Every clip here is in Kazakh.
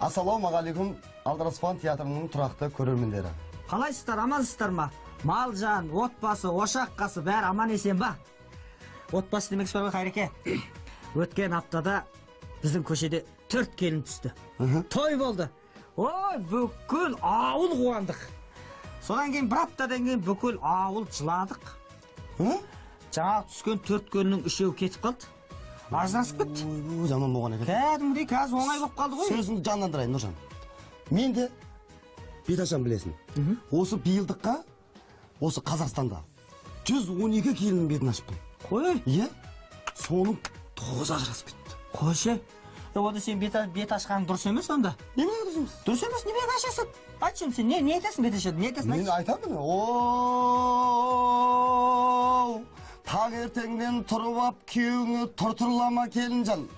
Ассалаумағалейкум, Алдараспан театрының тұрақты көрермендері. Қалайсыздар, амансыздар ма? Мал жан, отбасы, ошақ қасы бәрі аман есен ба? Отбасы демекші бар ғой, Қайреке. Өткен аптада біздің көшеде 4 келін түсті. Той болды. Ой, бүкіл ауыл қуандық. Содан кейін бір аптадан кейін бүкіл ауыл жыладық. Жаңа түскен 4 келіннің 3-еуі кетіп қалды. Ажырасып кетті. Ой, жаман болған екен. Кәдімгідей қазір оңай болып қалды ғой. Сөзіңді жандандырайын, Нұржан. Мен де бет ашам білесің. Осы биылдыққа, осы Қазақстанда 112 келіннің бетін ашыппын. Қой. Иә, соның 9 ажырасып кетті. Қойшы. Онда сен бет ашқаның дұрыс емес онда. Немене дұрыс емес? Дұрыс емес, немене ашасың? Айтшы енді сен, не айтасың бет ашады, не айтасың? Мен айтамын. Оу, таңертеңнен тұрып ап күйеуіңе тұртырлама келінжан.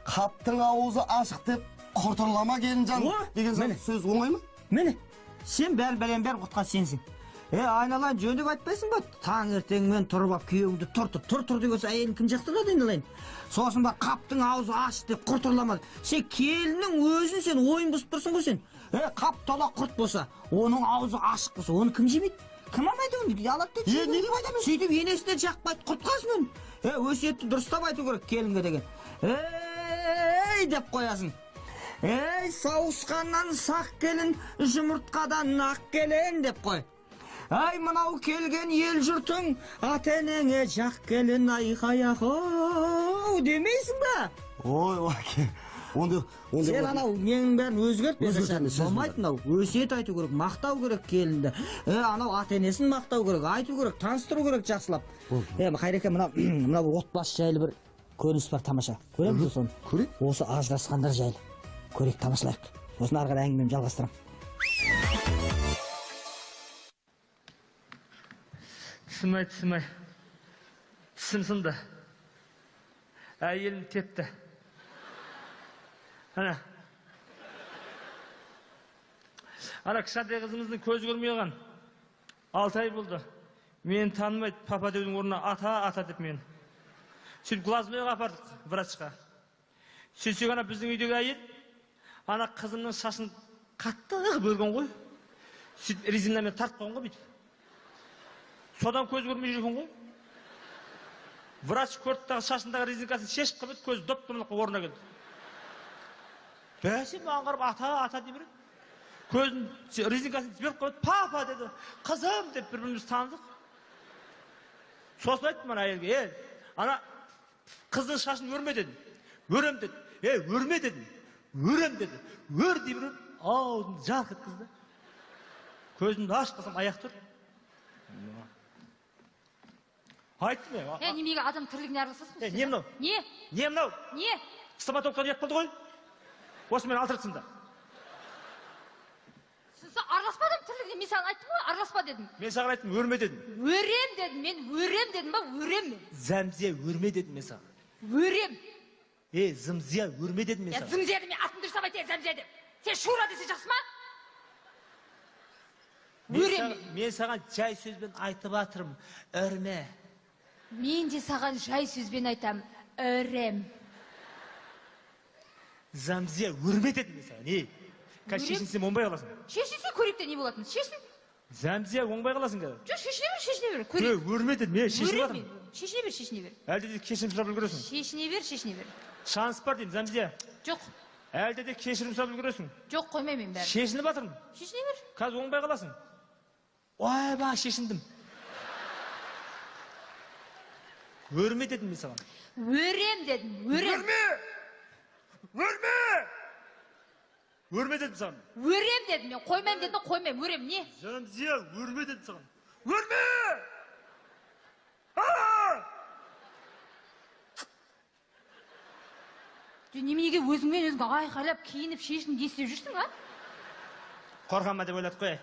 Қаптың аузы ашық деп құртырлама келінжан деген сөз оңай ма? Міне, сен бәрін бәлен бәрін құтқан сенсің. Айналайын, жөндеп айтпайсың ба? Таңертеңмен тұрып ап күйеуіңді тұр-тұр, тұр-тұр деген соң әйелің кім жақтырады айналайын? Сосын бар қаптың аузы ашық деп құртырлама. Сен келіннің өзін сен ойын бұзып тұрсың ғой сен. Қап тола құрт болса, оның аузы ашық болса, оны кім жемейді? Кім алмайды оны? Алады деп жейді. Не деп айтамын? Сөйтіп енесіне жақпайды, құртқасын оны. Өсиетті дұрыстап айту керек келінге деген. Ей деп қоясың. Ей, сауысқаннан сақ келін, жұмыртқадан ақ келін деп қой. Ай, мынау келген ел жұртың, ата-енеңе жақ келін, айқай-ақау демейсің ба? Ой, ой, онда сен анау ненің бәрін өзгерт, Өзгертемін, сөзімді. Болмайды мынау. Өсиет айту керек, мақтау керек келінді. Анау ата-енесін мақтау керек, айту керек, таныстыру керек жақсылап. Болды. Қайреке, мынау отбасы жайлы бір көрініс бар тамаша. Көреміз бе соны? Көрейік. Осы ажырасқандар жайлы. Көрейік, тамашалайық. Сосын ары қарай әңгімемді жалғастырамын. Тісім ай, тісім ай. Тісім сынды. Әйелім тепті. Ана. Ана кішкентай қызымыздың көзі көрмей қалған. 6 ай болды. Мені танымайды, папа деудің орнына ата, ата деп мені. Сөйтіп глазнойға апардық врачқа. Сөйтсек ана біздің үйдегі әйел ана қызымның шашын қатты қылып өрген ғой. Сөйтіп резинамен тартып қойған ғой бүйтіп. Содан көз көрмей жүрген ғой. Врач көрді дағы шашындағы резинкасын шешіп қойып еді, көзі доп-домалақ болып орнына келді. Бәсе маған қарап ата, ата дей береді. Көзін резинкасын жіберіп қойып, папа деді. Қызым деп бір-бірімізді таныдық. Сосын айттым ана әйелге, ана қыздың шашын өрме дедім. Өрем деді. Өрме дедім. Өрем деді. Өр дей беріп, аузын жарқ еткізді. Көзімді ашып қалсам аяқ тұр. Айттым мен. Неменеге адам тірлігіне араласасың сен? Не мынау? Не? Не мынау? Не? Стоматологтан ұят болды ғой. Осымен алдыртсын да. Сен араласпа адам тірлігіне. Мен саған айттым ғой, араласпа дедім. Мен саған айттым, өрме дедім. Өрем дедім, мен өрем дедім ба, өрем мен. Зәмзия өрме дедім мен саған. Өрем. Зымзия өрме дедім мен саған. Зымзия деп мен атымды дұрыстап айтайын, Зәмзия деп. Сен Шура десе жақсы ма? Өрем. Мен саған жай сөзбен айтып жатырмын, өрме. Мен де саған жай сөзбен айтамын, өрем. Зәмзия өрме дедім мен саған, ей. Қазір Өрем? шешінсем оңбай қаласың. Шешінсе көрейік те не болатынын, шешін. Зәмзия оңбай қаласың қазір. Жоқ, шешіне бер, шешіне бер, көрейік. Өрме дедім, шешініп Өрем жатырмын. мен. Шешіне бер, шешіне бер. Әлде де кешірім сұрап үлгересің. Шешіне бер, шешіне бер. Шанс бар деймін, Зәмзия. Жоқ. Әлде де кешірім сұрап үлгересің. Жоқ, қоймаймын мен бәрін. Шешініп жатырмын. Шешіне бер. Қазір оңбай қаласың. Ойбай, шешіндім. Өрме дедім мен саған. Өрем дедім, өрем. Өрме! Өрме! Өрме дедім саған. Өрем дедім мен, қоймаймын дедім, қоймаймын, өрем, не? Зәмзия, өрме дедім саған. Өрме! А! Жоқ, неменеге өзіңмен өзің айқайлап, киініп, шешініп, не істеп жүрсің, а? Қорқама деп ойладық қой.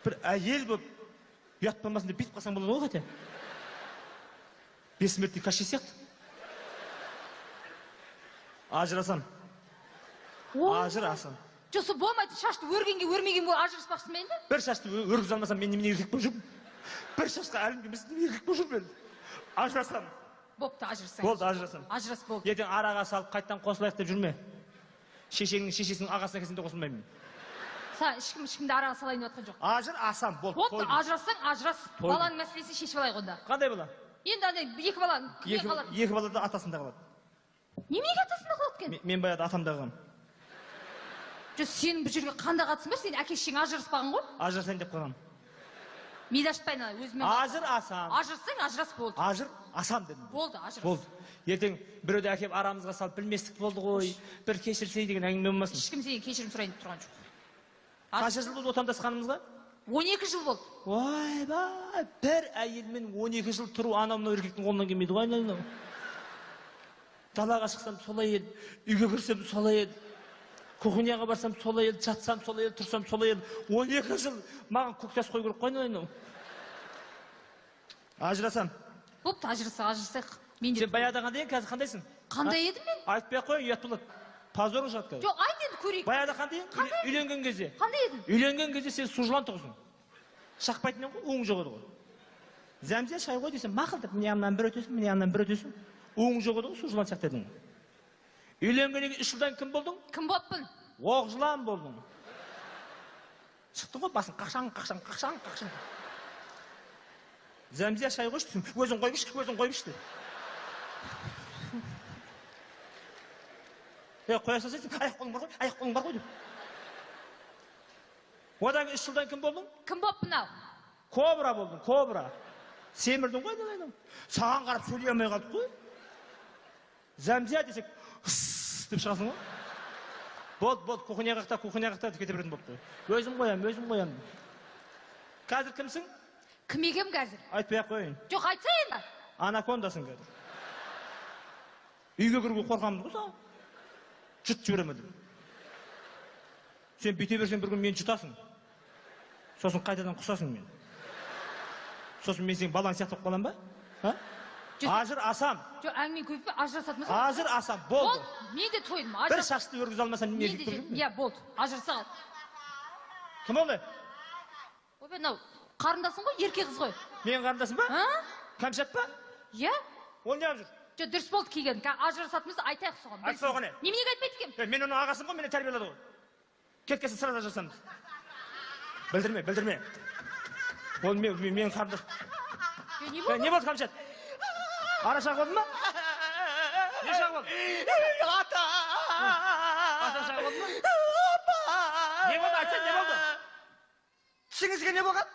Бір әйел болып ұят болмасын деп бүйтіп қалсаң болады ғой хотя. Бессмертный Кащей сияқты. Ажырасам. Ой. Ажырасам. Жоқ, сол болмайды, шашты өргенге өрмеген болып ажыраспақсың ба енді? Бір шашты өргізе алмасам, мен немене еркек болып жүрмін? Бір шашқа әлім келмесін, немене еркек болып жүрмін мен? Ажырасам. Бопты, ажырассаң. Болды, ажырасам. Ажырас, болды. Ертең араға салып қайтадан қосылайық деп жүрме. Шешеңнің шешесінің ағасына келсең де қосылмаймын. Саған ешкім ешкімді араға салайын деп жатқан жоқ. Ажыр асам, болды. Бопты, ажырассаң, ажырас. Тойдым. Баланың мәселесін шешіп алайық онда. Қандай бала? Енді андай екі бала кімге қалады? Екі бала да атасында қалады. Неменеге атасында қалады екен? Мен баяғыда атамда қалғанмын. Жоқ, сенің бұл жерге қандай қатысың бар? Сенің әке шешең ажыраспаған ғой? Ажырасайын деп қалғанмын. Миды ашытпайын ана өзіме. Ажыр асам. Ажырассаң, ажырас, болды. Ажыр асам дедім. Болды, ажырас. Болды. Ертең біреуді әкеп арамызға салып білместік болды ғой. Бір кешірсей деген әңгіме болмасын. Ешкім сенен кешірім сұрайын деп тұрған жоқ. Қанша жыл болды отандасқанымызға? 12 жыл болды. Ойбай, бір әйелмен 12 жыл тұру анау мынау еркектің қолынан келмейді ғой, айналайын. Далаға шықсам сол әйел, үйге кірсем сол әйел, кухняға барсам сол әйел, жатсам сол әйел, тұрсам сол әйел. 12 жыл маған көктас қою керек қой, айналайын. Ажырасам. Бопты, ажырасақ, ажырасайық. Мен де. Сен баяғыда қандай едің, қазір қандайсың? Қандай едім мен? Айтпай ақ қояйын, ұят болады. Позорың шығады қазір. Жоқ, айт енді, көрейік. Баяғыда қандай едің? Үйленген кезде. Қандай едің? Үйленген кезде сен су жылан тұғысың. Шақпайтын едің ғой, уың жоқ еді ғой. Зәмзия шай қой десем, мақұл деп, міне аннан бір өтесің, міне аннан бір өтесің. Уың жоқ еді ғой, су жылан сияқты едің. Үйленгеннен кейін 3 жылдан кім болдың? Кім болыппын? Оқ жылан болдың. Шықтың ғой, басың қақшаң, қақшаң, қақшаң, қақшаң. Зәмзия шай қойшы десем, өзің қойып іш, өзің қойып іш деп. Қоя салсайсың, аяқ қолың бар ғой, аяқ қолың бар ғой деп. Одан 3 жылдан кім болдың? Кім болыппын ал? Кобра болдың, кобра. Семірдің ғой, айналайын. Саған қарап сөйлей алмай қалдық қой. Зәмзия десек, «Ыс» деп шығасың ғой. Болды, болды, кухня қақта, кухня қақта деп кете беретін болды қой. Өзім қоям, өзім қоям. Қазір кімсің? Кім екенмін қазір? Айтпай ақ қояйын. Жоқ, айтса енді. Анакондасың қазір. Үйге кіруге қорқамыз ғой саған. Жұт жіберемін деп. Сен бүйте берсең бір күн мені жұтасың. Сосын қайтадан құсасың мені. Сосын мен сенің балаң сияқты болып қаламын ба? А? Ажыр асам. Жоқ, әңгіме көбейіп ажырасатынбыз. Ажыр асам, болды. Болды, мен де тойдым. Бір шашты өргізе алмасам мен еркек тұрмын. Иә, болды. Ажыраса. Кім ол? Ойбай, мынау қарындасың ғой, ерке қыз ғой. Менің қарындасым ба? А? Кәмшат па? Иә. Ол не қылып жүр? Жоқ, дұрыс болды келген. Ажырасатынбыз, айтайық соған. Айтпа оған не? Неменеге айтпайды екен? Мен оның ағасым ғой, мені тәрбиеледі ғой. Кеткесін сразу ажырасамыз. Білдірме, білдірме. Ол менің қарындасым. Не болды? Не болды, Кәмшат? Ара шағып болды ма? Не шағып болды? Ата! Ата шағып болды ма? Апа! Не болды, айтсай, не болды? Тісіңізге не болған?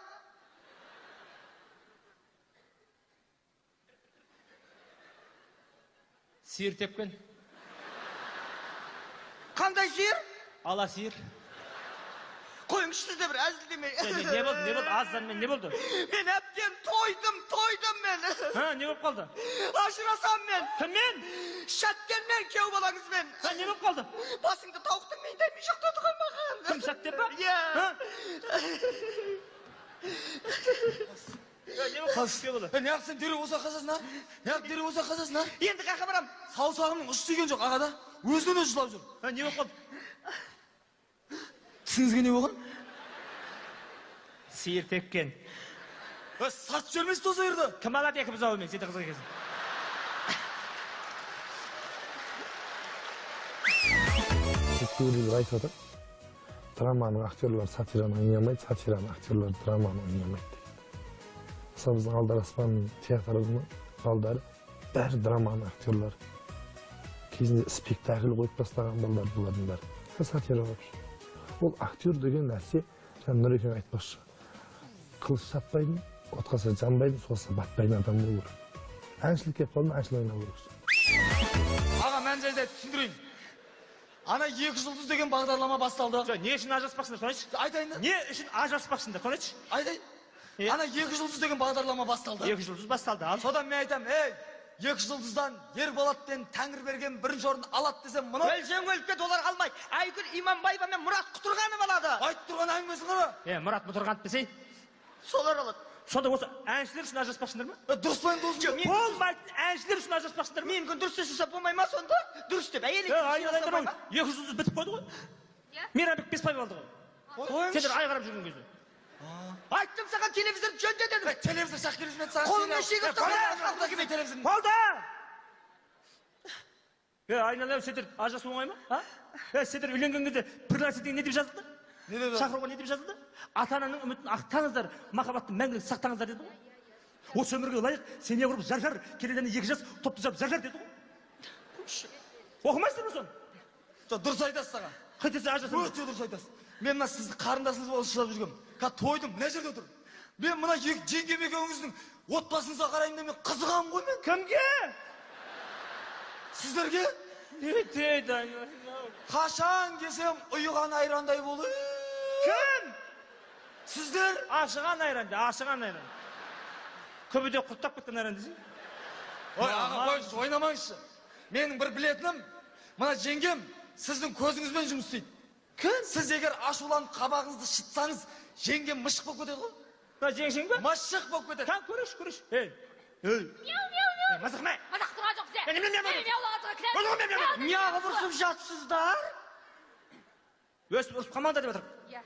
Сиыр тепкен. Қандай сиыр? Ала сиыр. Қойыңызшы сіз де бір әзілдемей. Не болды, не болды, азанмен не болды? Мен әбден тойдым, тойдым мен. Ха, не болып қалды? Ажырасам мен. Кіммен? Шәткенмен, күйеу балаңызбен. Ха, не болып қалды? Басыңды тауықтың миындай ми жақтады ғой маған. Кім, Шәткен ба? Иә. Не болып қалды, күйеу бала? Неғып сен дереу болса қазасың, а? Неғып дереу болса қазасың, а? Енді қаяққа барам? Саусағымның ұшы тиген жоқ ағада. Өзінен өзі жылап жүр. Не болып қалды? Тісіңізге не болған? Сиыр тепкен. Сатып жібермес то сиырды. Кім алады екі бұзауымен, сен де қызық екенсің. Кейбіреулер айтып жатыр, драманың актерлары сатираны ойнай алмайды, сатираның актерлары драманы ойнай алмайды деген. Мысалы біздің Алдараспан театрының балдары бәрі драманың актерлары. Кезінде спектакль қойып тастаған балдар бұлардың бәрі. Сатира вообще. Ол актер деген нәрсе, жаңа Нұрекең айтпақшы, қылыш шаппайтын, отқаса жанбайтын, соғысқа батпайтын адам болу керек. Әншілік келіп қалды ма, әншіл ойнау керексің. Аға, мән жайды түсіндірейін. Ана екі жұлдыз деген бағдарлама басталды. Жоқ, не үшін ажыраспақсыңдар, соны айтшы. Айтайын да. Не үшін ажыраспақсыңдар, соны айтшы. Айтайын. Ана екі жұлдыз деген бағдарлама басталды. Екі жұлдыз басталды, ал. Содан мен айтамын, ей, екі жұлдыздан Ерболат пен Тәңірберген бірінші орын алады десем, мынау Өлсең өліп кет, олар алмайды. Айгүл Иманбаева мен Мұрат Құтырғанов алады. Айтып тұрған әңгімесін қара. Мұрат Құтырғанов десей. Солар алады. Сонда осы әншілер үшін ажыраспақсыңдар ма? Дұрыс па енді осы? Болмайтын әншілер үшін ажыраспақсыңдар ма? Менікі дұрыс десе болмай ма сонда? Дұрыс деп әйел Айналайындар ғой. Екі жұлдыз бітіп қойды ғой. Мейрамбек Бесбаев алды ғой. Сендер ай қарап жүрген кезде. Айттым саған, телевизорды жөнде дедім. Телевизор шақ келіп саған. Қолыңмен шегіп телевизор. Болды! Айналайын, сендер ажырасу оңай ма? А? Сендер үйленген кезде пригласительный не деп жазылды? Шақыруға не деп жазылды? Ата-ананың үмітін ақтаңыздар, махаббатты мәңгілік сақтаңыздар деді ғой. Осы өмірге лайық семья құрып жар-жар, келеден 2 жас топты жап жар-жар деді ғой. Оқымайсыздар ма соны? Жоқ, дұрыс айтасыз аға. Қайтесе ажырасамыз. Өте дұрыс айтасыз. Мен мына сізді қарындасыңыз болып шыдап жүргенмін. Қазір тойдым, мына жерде отыр. Мен мына екі жеңгем екеуіңіздің отбасыңызға қараймын да мен қызығамын ғой мен. Кімге? Сіздерге? Не дейді айналайын? Қашан келсем ұйыған айрандай болып. Кім? Сіздер? Ашыған айран де, ашыған айран. Көбіде құрттап кеткен айран десең. Ой, аға, қойыңызшы, ойнамаңызшы. Менің бір білетінім, мына жеңгем сіздің көзіңізбен жұмыс істейді. Кім? Сіз егер ашуланып қабағыңызды шытсаңыз, жеңгем мышық болып кетеді ғой. Мына жеңшең бе? Мышық болып кетеді. Кән, көрейінші, көрейінші. Ей, ей. Мяу, мяу, мяу. Мазақ ма? Мазақ тұрған жоқ сен. Мяу, мяу, мяу. Мяулаған тұрған. Неғып ұрсып жатсыздар? Өсіп ұрсып қалмаңдар деп жатыр. Иә.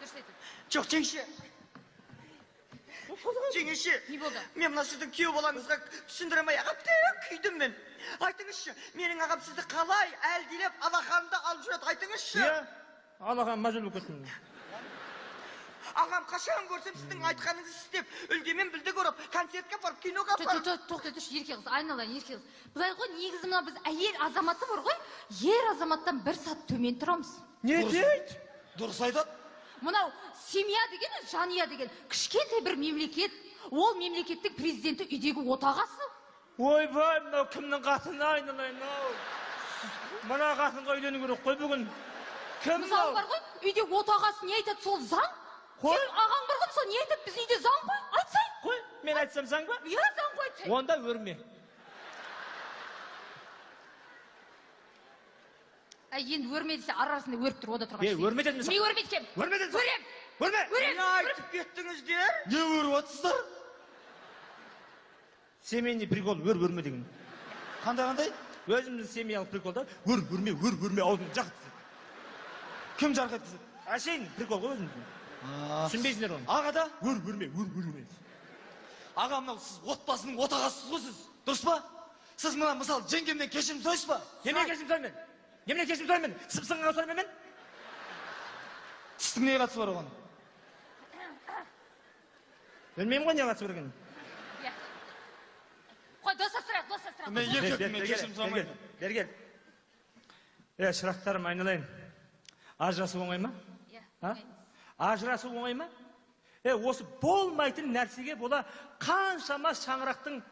Дұрыс айтады. Жоқ, жеңше. Жеңеше. Не болды? Мен мына сіздің күйеу балаңызға түсіндіре алмай әбден күйдім мен. Айтыңызшы, менің ағам сізді қалай әлдилеп алақанында алып жүреді, айтыңызшы. Иә, алақан мазөл болып кеттім. Ағам қашан көрсем сіздің айтқаныңызды істеп, үлгемен білді көріп, концертке апарып, киноға апарып. Тоқтай тұршы, ерке қыз, айналайын, ерке қыз. Былай ғой, негізі мына біз әйел азаматы бар ғой, ер азаматтан бір сат төмен тұрамыз. Не дейді? Дұрыс айтады. Мынау семья деген, жанұя деген кішкентай бір мемлекет. Ол мемлекеттің президенті үйдегі отағасы. Ойбай, мынау кімнің қатыны, айналайын ау. Мына қатынға үйлену керек қой бүгін. Кім Мысалы бар ғой, үйде отағасы не айтады, сол заң. Қой. Сенің ағаң бар ғой, мысалы не айтады, біздің үйде заң ғой, айтсай. Қой, мен айтсам заң ба? Иә, заң ғой, айтсай. Онда өрме. Әй, енді өрме десе, ар арасында өріп тұр, ода тұрған. Е, өрме дедім мен саған. Мен өрмейді екенмін. Өрме дедім саған. Өрем. Өрме. Өрем. Не айтып кеттіңіздер? Не өріп жатсыздар? Семейный прикол, өр өрме деген. Қандай-қандай? Өзіміздің семьялық прикол да. Өр өрме, өр өрме, аузын жарқ еткізеді. Кім жарқ еткізеді? Әшейін прикол ғой өзіміздің. Түсінбейсіңдер оны. Аға да? Өр өрме, өр өрме. Аға, мынау сіз отбасының отағасысыз ғой сіз. Дұрыс па? Сіз мына мысалы жеңгемнен кешірім сұрайсыз ба? Немене кешірім сұраймын мен? Немене кешірім сұраймын мен? Тісім сынғанға сұраймын мен? Тістің не қатысы бар оған? Білмеймін ғой не қатысы бар екенін. Иә. Қой, достастырайық, достастырайық. Мен еркекпін, мен кешірім сұрамаймын. Бері кел. Е, шырақтарым, айналайын. Ажырасу оңай ма? Иә. Ажырасу оңай ма? Е, осы болмайтын нәрсеге бола қаншама шаңырақтың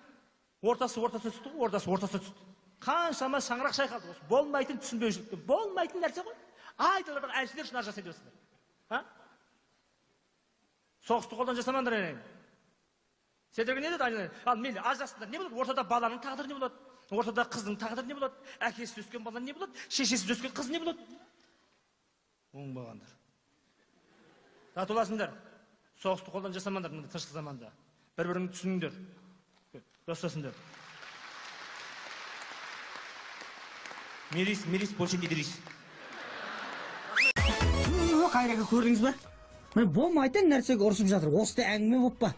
ортасы ортасы түсті ғой, ортасы ортасы түсті. Қаншама шаңырақ шайқалды. Осы болмайтын түсінбеушілікті, болмайтын нәрсе ғой. Айдаладағы әншілер үшін ажырасайын деп жатсыңдар. А? Соғысты қолдан жасамаңдар айналайын. Сендерге не деді айналайын? Ал мейлі ажырасыңдар, не болады? Ортада баланың тағдыры не болады? Ортада қыздың тағдыры не болады? Әкесіз өскен бала не болады? Шешесіз өскен қыз не болады? Оңбағандар. Татуласыңдар. Соғысты қолдан жасамаңдар мына тыныштық заманда. Бір-біріңді түсініңдер. Достасыңдар. Мирись, мирись, больше не дерись. Қайреке көрдіңіз бе? Мен болмайтын нәрсеге ұрсып жатыр. Осы әңгіме болып па?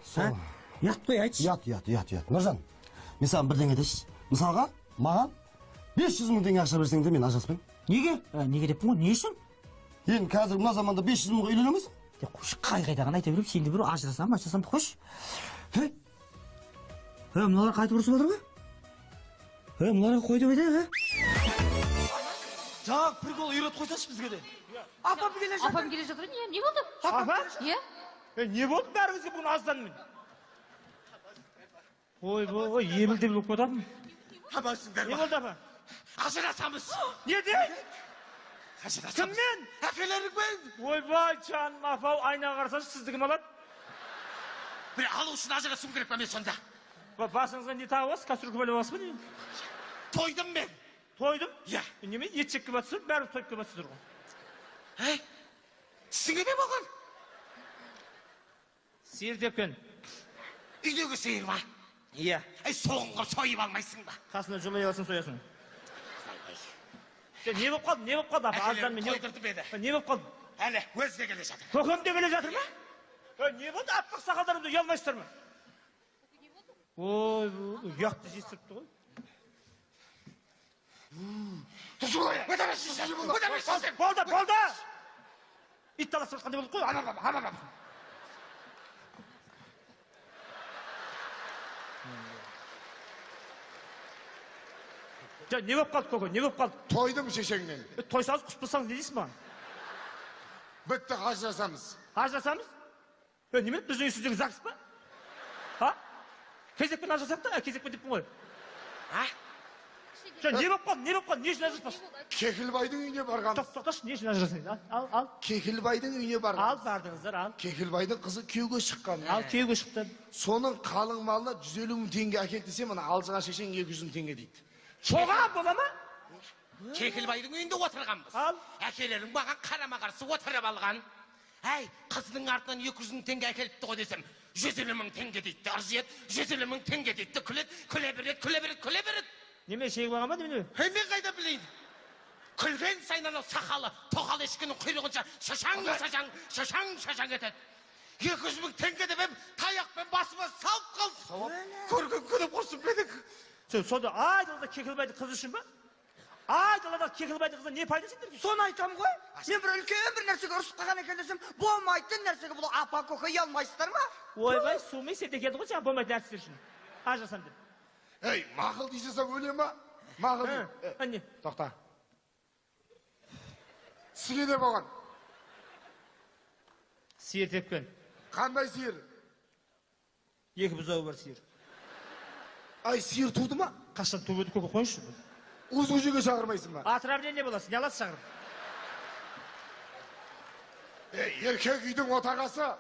Ұят қой, айтшы. Ұят, ұят, ұят, ұят. Нұржан, мен саған бірдеңе айтайыншы. Мысалға, маған 500 мың теңге ақша берсең де мен ажыраспаймын. Неге? Неге деппін ғой, не үшін? Енді қазір мына заманда 500 мыңға үйлене алмайсың. Қойшы, қай-қайдағын айта беріп, сен де бір ажырасам, ажырасам, қойшы. Хей, мыналар қайтып ұрысып жатыр ғой? Хей, мыналарға қой деп айтайық, Жаңағы прикол үйретіп қойсаңшы бізге де. Апам келе жатыр. Апам келе жатыр, не болды? Апа? Иә? Не болды бәріңізге бүгін аздан мен? Ой, ой, ебіл-дебіл болып кетемін. Амансыңдар Не ма? болды, апа? Ажырасамыз. Не дейді? Ажырасамыз. Кіммен? Әкелеріңмен. Ойбай, жаным, апау, айнаға қарасаңшы, сізді кім алады? Бір алу үшін ажырасуым керек па мен сонда? Басыңызға не тағып аласыз? Кастрюлька байлап аласыз ба не? Тойдым мен. Тойдым? Иә. Неме, ет жеп келіп жатсыздар, бәрі тойып келіп жатсыздар ғой. Әй, тісіңе не болған? Сиыр тепкен. Үйдегі сиыр ма? Иә. Әй, соғым қылып сойып алмайсың ба? Қасына жолай алсаң соясың. Не болып қалды, не болып қалды, апа, аздан мен не Қойдыртып еді. Не болып қалды? Әлі, өзі де келе жатыр. Көкем де келе жатыр ма? Не болды, аппақ сақалдарымды ұялмайсыздар ма? Ой, ұятты жесіріпті ғой. Болды, болды! Ит таласып жатқандай болдық қой. Жа, не болып қалды, көке, не болып қалды? Тойдым шешеңнен. Тойсаңыз, құспасаңыз не дейсіз маған? Бітті, ажырасамыз. Ажырасамыз? Немене, біздің үй сіздерге ЗАГС па? А? Кезекпен ажырасақ та, кезекпен деппін ғой. А? Жа, не болып қалды, не болып қалды, не үшін ажыраспас? Кекілбайдың үйіне барғанбыз. Тоқташы, не үшін ажырасаңыз? Ал, ал. Кекілбайдың үйіне барғанбыз. Ал, бардыңыздар, ал. Кекілбайдың қызы күйеуге шыққан. Ал, күйеуге шықты. Соның қалың малына 150 мың теңге әкел десе, мына алжыған шешең 200 мың теңге дейді. Соған бола ма? Кекілбайдың үйінде отырғанбыз. Ал. Әкелерің маған қарама-қарсы отырып алған. Әй, қызының артынан 200 мың теңге әкеліпті ғой десем, 150 мың теңге дейді. Ыржиеді, 150 мың теңге дейді. Күледі, күле береді, күле береді, күле береді. Неме шегіп алған ба, немене? Әй, мен қайда білейін? Күлген сайын анау сақалы, тоқал ешкінің құйрығынша шашаң, шашаң, шашаң, шашаң етеді. 200 мың теңге деп ем, таяқпен басыма салып қалды. Көрген күнім құрсын менің. Сонда айдалада Кекілбайдың қызы үшін ба? Айдалада Кекілбайдың қызына не пайда сендерге? Соны айтам ғой. Мен бір үлкен бір нәрсеге ұрысып қалған екен десем, болмайтын нәрсеге бұл апа көке ұялмайсыздар ма? Ойбай, сумай сен де келдің ғой жаңа болмайтын нәрселер үшін. Ажырасам деп. Ей, мақұл дей салсам өле ма? Мақұл дей. Тоқта. Сиыр не болған? Сиыр тепкен. Қандай сиыр? Екі бұзауы бар сиыр. Ай, сиыр туды ма? Қашан туып еді, көке, қойыңызшы. Өз көшеге шақырмайсың ба? Отравление боласың, не аласыз шақырып? Ей, еркек үйдің отағасы.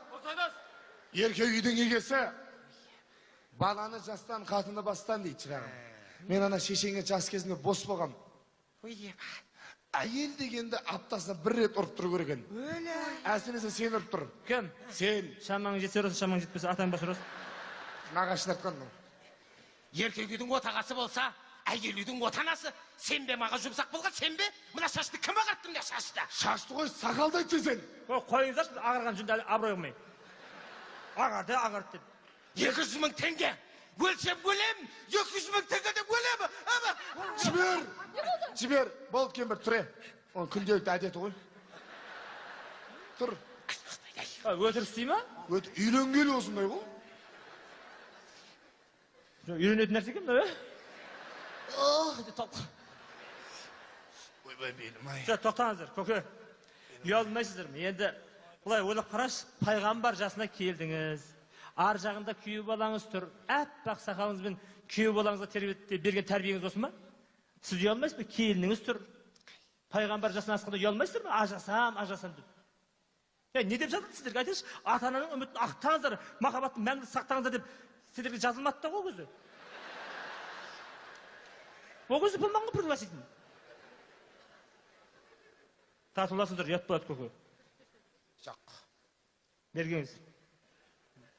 Еркек үйдің егесі. Баланы жастан, қатыны бастан дейді шырағым. Мен ана шешеңе жас кезінде бос болғам. Әйел дегенді аптасына бір рет ұрып тұру керек екен. Әсіресе сен ұрып тұр. Кім? Сен. Шамаң жетсе ұрасың, шамаң жетпесе атаң басы ұрасың. Нағашын артқан мынау. Еркек үйдің отағасы болса, әйел үйдің отанасы. Сен бе маған жұмсақ болған, сен бе? Мына шашты кім ағартты мына шашты? Шашты қой, сақалды айтсың сен. Қойыңыздаршы, ағарған жүнді әлі абырой қылмай. Ағарды, ағарды деп. 200 мың теңге. Өлсем өлем, 200 мың теңге деп өлем. Жібер, жібер. Болды, кемпір, тұр. Оның күнделікті әдеті ғой. Тұр. Өтірік істей ма? Үйленгелі осындай ғой. Үйренетін нәрсе екен мынау, Ойбай, белім ай. Тоқтаңыздар, көке. Ұялмайсыздар ма? Енді былай ойлап қарашы, пайғамбар жасына келдіңіз. Ар жағында күйеу балаңыз тұр. Әппақ сақалыңызбен күйеу балаңызға берген тәрбиеңіз осы ма? Сіз ұялмайсыз ба? Келініңіз тұр. Пайғамбар жасына асқанда ұялмайсыздар ма? Ажырасам, ажырасам деп. Не деп жазылды сіздерге? Айтыңызшы, ата-ананың үмітін ақтаңыздар, махаббаттың мәңгі сақтаңыздар деп сіздерге жазылмады да ғой көзі. О көзі болмаған ғой пригласительный. Татуласыңдар, ұят болады көке. Жоқ. Бергеңіз.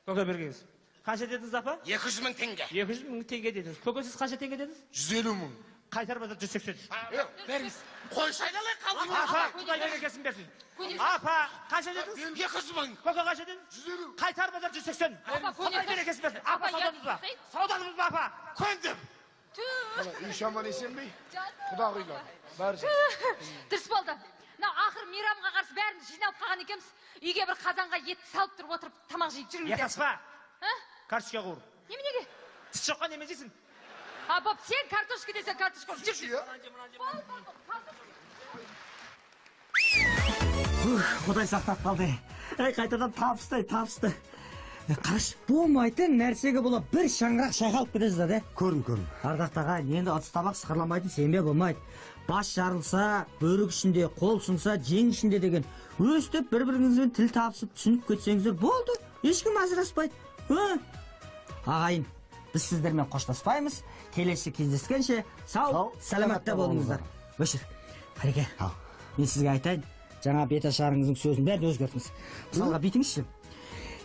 Көке, бергеңіз. Қанша дедіңіз, апа? 200 мың теңге. 200 мың теңге дедіңіз. Көке, сіз қанша теңге дедіңіз? 150 мың. Қайтарып жатыр 180. Беріңіз. Қойшы айналайын, қалың. Апа, Құдай берекесін берсін. Апа, қанша дедіңіз? 200 мың. Көке, қанша дедіңіз? 150. Қайтарып жатыр 180. Құдай берекесін берсін. Апа, саудамыз ба? Саудамыз ба, апа? Көндім. Үй шаман есен бе? Құдағилар. Бәрі. Дұрыс болды. Мынау ақыр мейрамға қарсы бәріміз жиналып қалған екенбіз. Үйге бір қазанға етті салып тұрып отырып тамақ жейік жүріңіздер. Ет аспа. Картошка қуыр. Неменеге? Тіс жоққа немен жейсің? А, боп, сен картошка десең картошка қуыр. Жүр, жүр. Құдай сақтап қалды. Әй, қайтадан табысты, табысты. Қарашы, болмайтын нәрсеге бола бір шаңырақ шайқалып кетесіз да, Көрім, көрім. Ардақты ағайын, енді ыдыс табақ сықырламайтын сенбе болмайды. Бас жарылса, бөрік ішінде, қол сынса, жең ішінде деген. Өстіп бір-біріңізбен тіл табысып түсініп кетсеңіздер болды. Ешкім ажыраспайды. Ағайын, біз сіздермен қоштаспаймыз. Келесі кездескенше сау, саламатта болыңыздар. Өшір. Қареке, мен сізге айтайын, жаңа беташарыңыздың сөзін бәрін өзгертіңіз. Мысалға бүйтіңізші.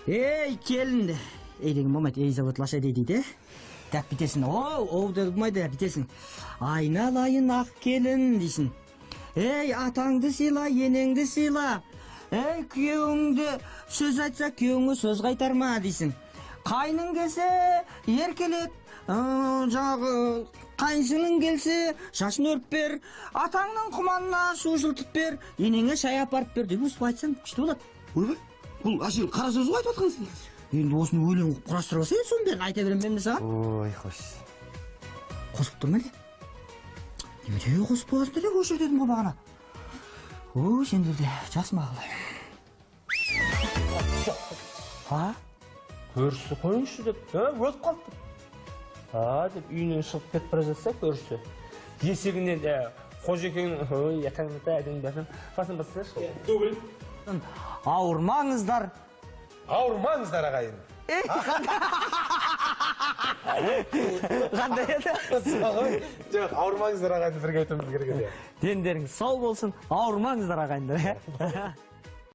Ей, келін. Ей деген болмайды, ей зовут лошадей дейді. Так, бүйтесің. Оу, оу деп болмайды, бүйтесің. Айналайын ақ келін дейсің. Ей, атаңды сыйла, енеңді сыйла. Ей, күйеуіңді сөз айтса, күйеуіңе сөз қайтарма дейсің. Қайның келсе, еркелет. Жаңағы Қайын келсе, шашын өріп бер, атаңның құманына су жылытып бер, енеңе шай апарып бер деп өстіп айтсаң күшті болады. Ойбай, бұл әшейін қара сөз ғой айтып жатқан сен. Енді осыны өлең қылып құрастырып алса, енді соның бәрін айта беремін мен саған. Ой, хош. Қосылып тұр ма не? Немене қосып қоясыңдар деп өшір дедім ғой бағана. О, сендер де жас мақұл. А? Көршісі қойыңызшы деп, өліп қалды деп. А деп үйінен шығып кетіп бара жатса көршісі. Есігінен қожекеңнің, ой, атаңды әдемі бәсін, басын бассайшы. Дубль. Ауырмаңыздар. Ауырмаңыздар, ағайын. Қандай еді? Жоқ, ауырмаңыздар, ағайын, бірге айтуымыз керек еді. Дендеріңіз сау болсын, ауырмаңыздар, ағайындар.